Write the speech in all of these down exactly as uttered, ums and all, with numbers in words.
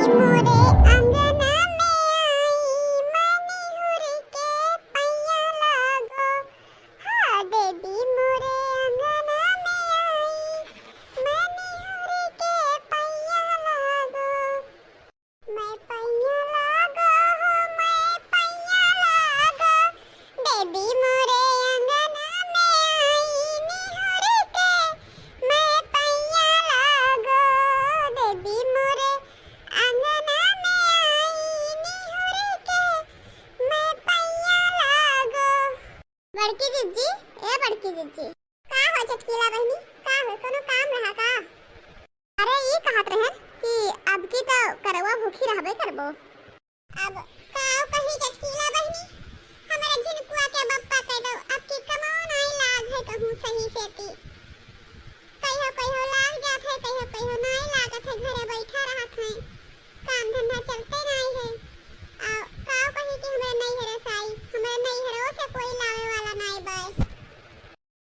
मोरे अंगना में आई, मनिहुर के पैया लागो। हाँ, देवी मोरे अंगना में आई, मनिहुर के पैया लागो। मैं पैया लागो हो, मैं पैया लागो, देवी मोरे अंगना में आई निहुर के। मैं पैया लागो, देवी मोरे अंगना में आई निहुर के। मैं पैया लागो। बड़की जिज्जी, ए बड़की जिज्जी। का हो चटकीला बहिनी, का हो, कोनो काम रहा का? अरे, ई कहत रहन कि अब की तो करवा भूखी रहबे करबो। अब का कही चटकीला बहिनी, हमरे झिनकुआ के बप्पा के तो अब की कमाओ नाई लाग है कहूँ सही से ती। कहियो कहियो लाग जात है, कहियो कहियो नाई लागत है, घरे बैठा रहत है, काम धंधा चलते नाई है। आ का कही कि हमरे नैहरे से आई, हमरे नैहरो से कोई लावे वाला नाई बाय।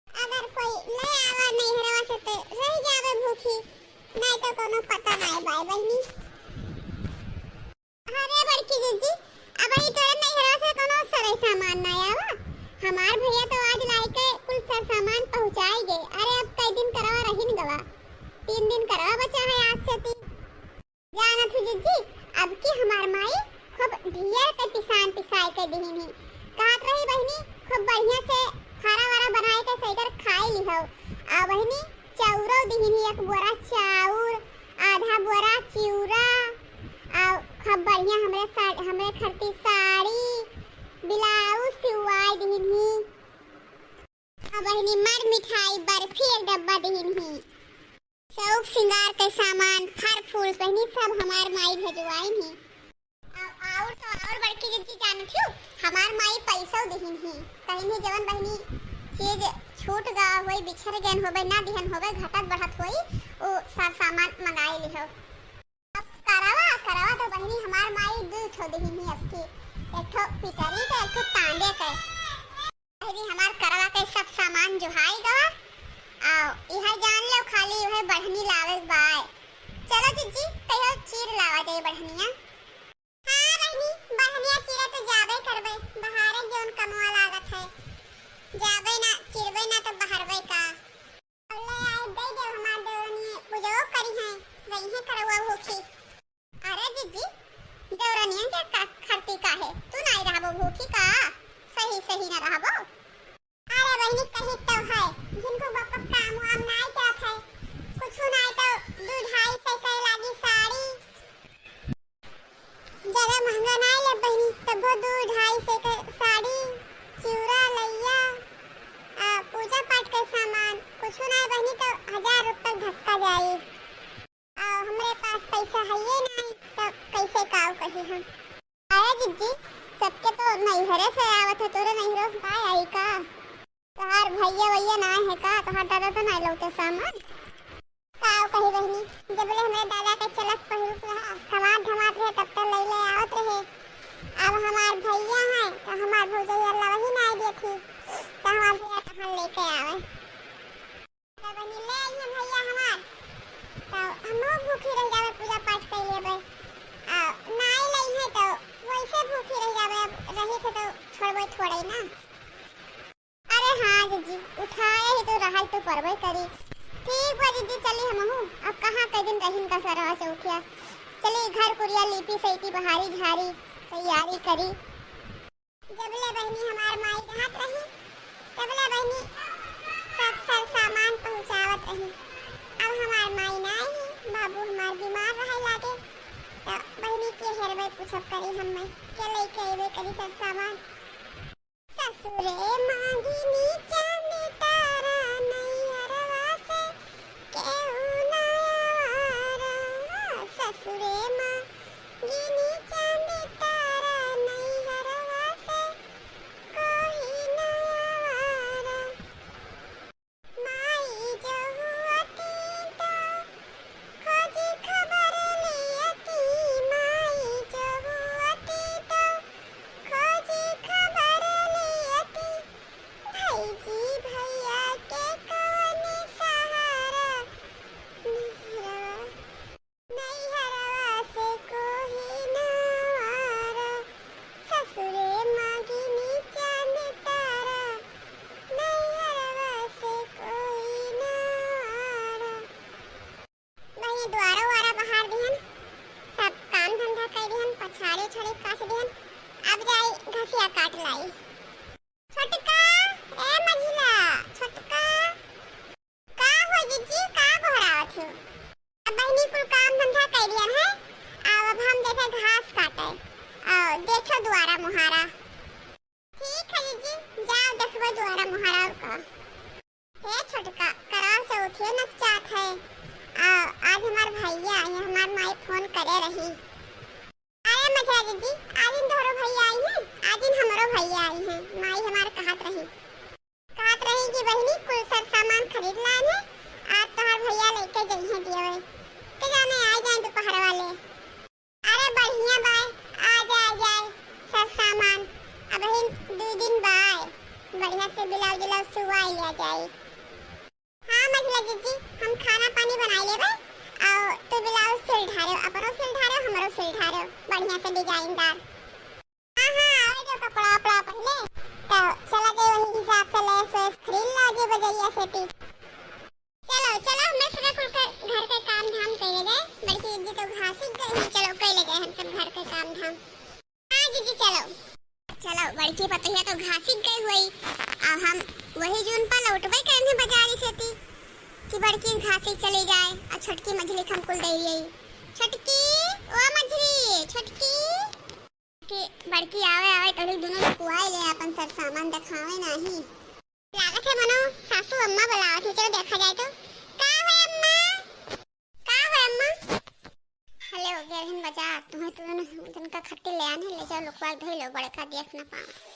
अगर कोई ले आवा नैहरवा से तो रह जावे भूखी, नाई तो कोनो पता नाई बाय बहिनी। अरे बड़की जिज्जी, अबही तोरे नैहरवा से कोनो सरे सामान नाई आवा। हमार भैया तो आज लाई के कुल सर सामान पहुँचाई गए। अरे अब कई दिन करवा रहिन गवा, तीन दिन करवा बचा है आज से ती। जानत हू जिज्जी, अब की हमार माई खूब ढेर के पिसान पिसाई के दिहिन ही। कहत रही बहिनी, खूब बढ़िया से फारा वारा बनाए के सैगर खाए लिहो। आ बहिनी, चाउरो दिहिन ही, एक बोरा चाउर, आधा बोरा चिउरा, आ खूब बढ़िया हमरे सा-, हमरे खरती साड़ी, ब्लाउज सिवाए दिहिन ही। आ बहिनी, मर मिठाई बर्फी एक डब्बा दिहिन ही। शौक सिंगार के सामान, फर फूल बहिनी सब हमार माई भेजवाइन ही। आ-, आउर तो आउर बड़की जिज्जी जानत हू, हमार माई पैसो दिहिन ही। कहिन ही जवन बहिनी चीज छूट गा होई, बिछर गन होबे, ना दिहन होबे, घटत बढ़त होई, उ सब सामान मंगाई लिहो। अब करवा, करवा तो बहिनी हमार माई दुई ठो दिहिन ही अबकी, एक ठो पितरी के, एक ठो तांबे के। बहिनी हमार करवा के सब सामान जोहाई गवा, आओ इहे जान लो खाली उहे बढ़नी लावे के बाय। चलो जिज्जी, कहियो चीर लावा जाई बढ़निया। हाँ बहिनी, बढ़निया चीरे तो जाबे करबे, बहारे जौन कमवा लागत है, जाबे ना, चिरबे ना तो बहरबे का। ले आए दे देव हमार देवरनिये, पूजो करी हैं, रही हैं करवा भूखी। अरे जिज्जी, देवरनियन के का खरती का है? तू नाई रहबो भूखी का? सही सही ना रहबो। अरे बहिनी, कही तो है, जिनको बाप काम वाम नाई जात है, कुछ नाई तो दू ढाई सौ के लागी साड़ी, ज्यादा महंगा ना ले बहिनी, तबो दू ढाई सौ के साड़ी, चूड़ा, लइया, आ, पूजा पाठ के सामान, कुछ ना बहिनी, तो हजार रुपये धक्का जाई। आ, हमरे पास पैसा है ये नहीं, तो कैसे काव कही हम? अरे जिज्जी, सबके तो नैहरे से आवत है, तोरे नैहरों से का आई का? तोहार भैया वैया ना है का? तोहार दादा तो ना लौटे सामान। का कही बहिनी, जबले हमरे दादा के चलत पहिरुस रहा, कमात धमात रहे, तब तो लैले आवत रहे। अब हमार भैया हैं, तो हमार भौजैया लवही ना देती, तो हमार भैया कहाँ लेके आवे? तो बहिनी ले आई हैं भैया हमार, तो हमहू भूखी रह जावे, पूजा पाठ कर लेबे। आ, ना आई लई है तो वैसे भूखी रह जावे, अब रही थे तो छोड़बे थोड़े ना। अरे हाँ जिज्जी, उठाए ही तो रहल तो परबे करी। ठीक बा जिज्जी, चली हमहू। अब कहाँ कई दिन रहिन का सरवा चौकिया। चली घर कुरिया लीपी सैती बहारी झारी तैयारी करी। जबले बहिनी हमार माई रहत रही, तबले बहिनी सब सर सामान पहुँचावत रही। अब हमार माई ना आई, बाबू हमार बीमार रहे लागे, तो बहिनी के हेरबे पूछब करी हम्मे, के लेके अइबे करी सर सामान। ससुरे मांगिनी चांदी तारा, नैहरवा से केहू ना आवारा। ससुरे मांगिनी चांदी तारा, नैहरवा से कोई ना आवारा। माई जो हुअती तो खोजी खबर लियती, माई जो हुअती तो खोजी खबर लियती, भैजी भैया के कवन सहारा, नैहरवा, नैहरवा से को छड़ी कास दिहन, अब जाई घसिया काट लाई। छोटका, ए मझिला, छोटका। का हो जिज्जी, का गोहरावत हो? अब बहिनी कुल काम धंधा कइ लिहन है, अब, अब हम जइसे घास काटे, अउ देखो दुआरा मुहारा। ठीक है जिज्जी, जाओ देखबो दुआरा मुहारा का। हे छोटका, करवा चौथियो नक जात है। आ, आज हमार भइया आई है, हमार माई फोन करे रही। अरे मझिला जिज्जी, आज इन तोहरो भइया आई है, आज इन हमरो भइया आई है, माई हमार कहत रही, कहत रही कि बहिनी कुल सर सामान खरीद लान है, आज तोहर भइया लेके जइहे दियवे, के जाने आ जाए दोपहर वाले। अरे बढ़िया बाय, आ जाए, आ जाए सब सामान। अबहिन दुइ दिन बाय, बढ़िया से ब्लाउज उलाउज सिवाई लिया जाए। हाँ मझिला जिज्जी, हम खाना पानी बनाई लेबे, अउ तू ब्लाउज सिल ढारे, अपनो सिल ढारे, हमरो सिल ढारे, बढ़िया से डिजाइनदार। हाँ, हाँ, आवे दो कपड़ा उपड़ा पहिले, तो चला जाए वही हिसाब से लेस वेस खरीद ला जे बजरिया से ती। चलो, चलो, हमरे सगै कुल के घर के काम धाम कइले जाए। बड़की जिज्जी तो घासिक गई हैं, चलो, कइले जाए हम सब घर के काम धाम। हाँ, जिज्जी, चलो। चलो, बड़की पतोहिया तो घासिक गई हुई, अब हम वही जून पर लौटबे करने बजारी से ती कि बड़की घासिक चली जाए अउ छोटकी मझिली के हम कुल दे रही। छोटकी, ओ मझिली, छोटकी। कि बड़की आवे, आवे, तोहरी दुनो लुकुआए ले, अपन सर सामान देखावे नाही। लागत है मनो सासू अम्मा बुलावत है, चलो देखा जाए तो। का हो अम्मा? का हो अम्मा? हले हो गया हन बाजार, तुम्हें तो जन, जन का खट्टी ले आने, ले जाओ लुकवा के धई लो, बड़का देख ना पावे।